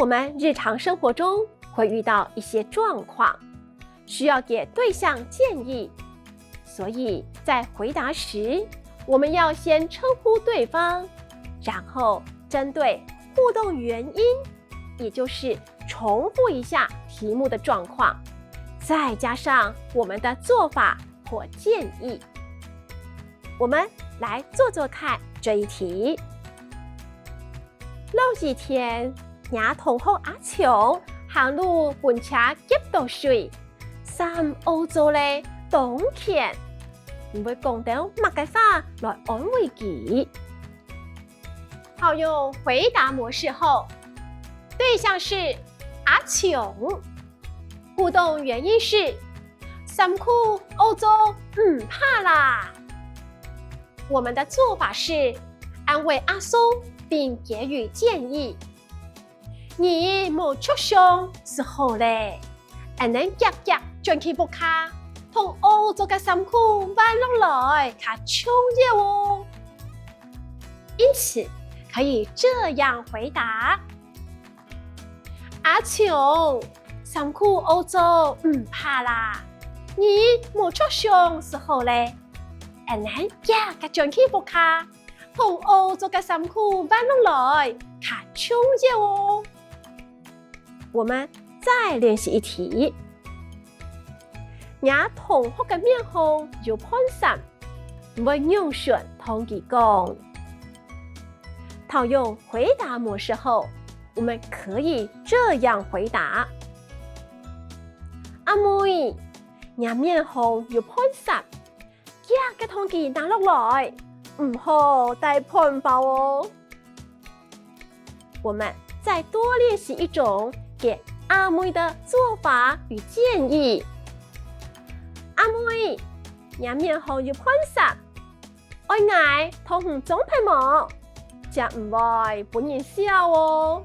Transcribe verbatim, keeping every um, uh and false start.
我们日常生活中会遇到一些状况，需要给对象建议，所以在回答时，我们要先称呼对方，然后针对互动原因，也就是重复一下题目的状况，再加上我们的做法或建议。我们来做做看这一题。落雨天，若同學阿強行路分車挾到水，衫屙糟咧，當譴。你會講兜麼个話來安慰佢？好用回答模式後，對象是阿強，互動原因是衫褲屙糟毋怕啦。我们的做法是安慰阿松，并给予建议。你莫著傷就好咧，恁樣遽遽轉去屋下，同屙糟个衫褲換落來，較重要哦。因此，可以这样回答：阿強，衫褲屙糟毋怕啦，你莫著傷就好咧。恁樣遽遽轉去屋下，同屙糟个衫褲換落來，較重要哦。我们再练习一题。若同學个面項有飯糝，你會仰般同佢講？套用回答模式後，我们可以这样回答：阿妹，若面項有飯糝，遽遽同佢拿落來，毋好帶飯包哦。我们再多练习一种给阿妹的做法与建议。阿妹，若面項有飯糝，愛𠊎同你裝忒無？正毋會分人笑哦。